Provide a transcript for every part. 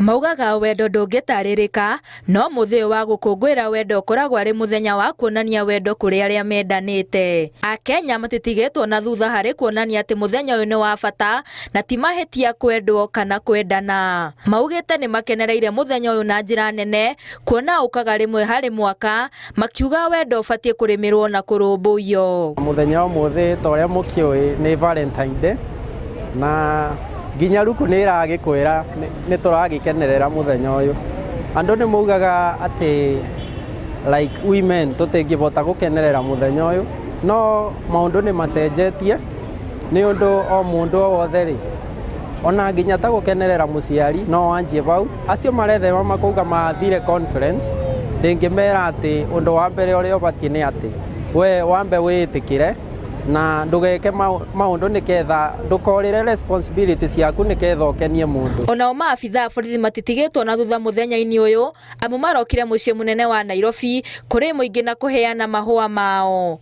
Maugaga wendo ndũngĩtarĩrĩka, no mũthĩ ũyũ wa gũkũngũĩra wendo ũkoragwo arĩ mũthenya wa kuonania wendo kũrĩ arĩa mendanĩte. Akenya matitigĩtwo na thutha harĩ kuonania atĩ mũthenya ũyũ nĩ wa bata na ti mahĩtia kwendwo kana kwendana. Maugĩte nĩ makenereire mũthenya ũyũ na njĩra nene kuona ũkaga rĩmwe harĩ mwaka, makiuga wendo ũbatiĩ kũrĩmĩrwo na kũrũmbũiyo. Mũthenya wa ũmũthĩ ta ũrĩa mũkĩũĩ nĩ Valentine Day na nginya ruku nĩ ĩragĩkwĩra nĩ tũragĩkenerera mũthenya ũyũ. Andũ nĩ maugaga atĩ like women tũtingĩhota gũkenerera mũthenya ũyũ, no maũndũ nĩ macenjetie nĩ ũndũ o mũndũ o wothe rĩ, ona nginya ta gũkenerera mũciari no wanjie bau. Acio marethema makauga mathire conference, ndĩngĩmera atĩ ũndũ wa mbere ũrĩa ũbatiĩ nĩ atĩ we wambe wĩĩtĩkĩre na ndũgeke maũndũ nĩketha ndũkorĩre responsibility ciaku nĩketha ũkenie mũndũ. Onao maabitha a borithi matitigĩtwo na thutha mũthenya-inĩ ũyũ amu marokire mũciĩ mũnene wa Nairobi kũrĩ mũingĩ na kũheana mahũa mao.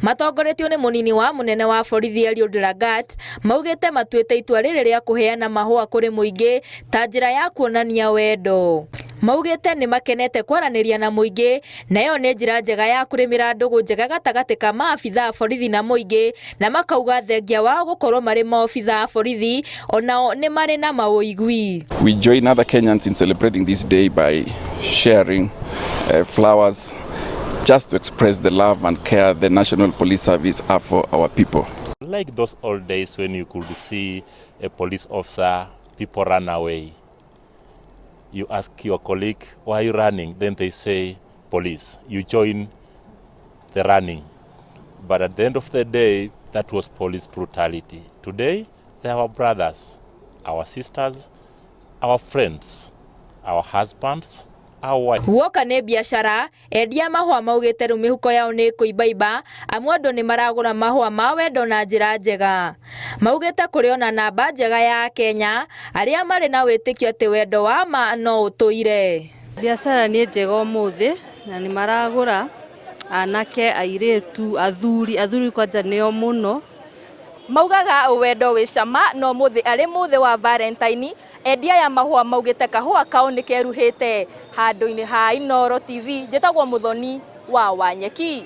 Matongoretio nĩ mũnini wa mũnene wa borithi Eliud Lagat, maugĩte matuĩte itua rĩrĩ rĩa kũheana mahũa kũrĩ mũingĩ ta njĩra ya kuonania wendo. Maugĩte nĩ makenete kwaranĩria na mũingĩ na ĩyo nĩ njĩra njega ya kũrĩmĩra ndũgũ njega gatagatĩ ka maabitha a borithi na mũingĩ, na makauga thengia wao gũkorwo marĩ maobitha a borithi onao nĩ marĩ na maũigui. We join other Kenyans in celebrating this day by sharing flowers just to express the love and care the National Police Service have for our people. Like those old days when you could see a police officer, people run away. You ask your colleague, why are you running? Then they say, police. You join the running. But at the end of the day, that was police brutality. Today, they are our brothers, our sisters, our friends, our husbands, our wives. Guoka nĩ biacara, endia mahũa maugĩte rĩu mĩhuko yao nĩ ĩkũimbaimba amu andũ nĩ maragũra mahũa ma wendo na njĩra njega. Maugĩte kũrĩ ona namba njega ya Kenya arĩa marĩ na wĩtĩkio atĩ wendo wa ma no ũtũire. Biacara nĩ njega ũmũthĩ na nĩ maragũra anake, airĩtu, athuri, athuri kwanja nĩo mũno. Maugaga wendo wĩ cama no mũthĩ arĩ mũthĩ wa Valentine, endia ya mahũa maugĩte kahũa kao nĩ keruhĩte. Handũ-inĩ ha Inooro TV, njĩtagwo Mũthoni wa Wanyeki.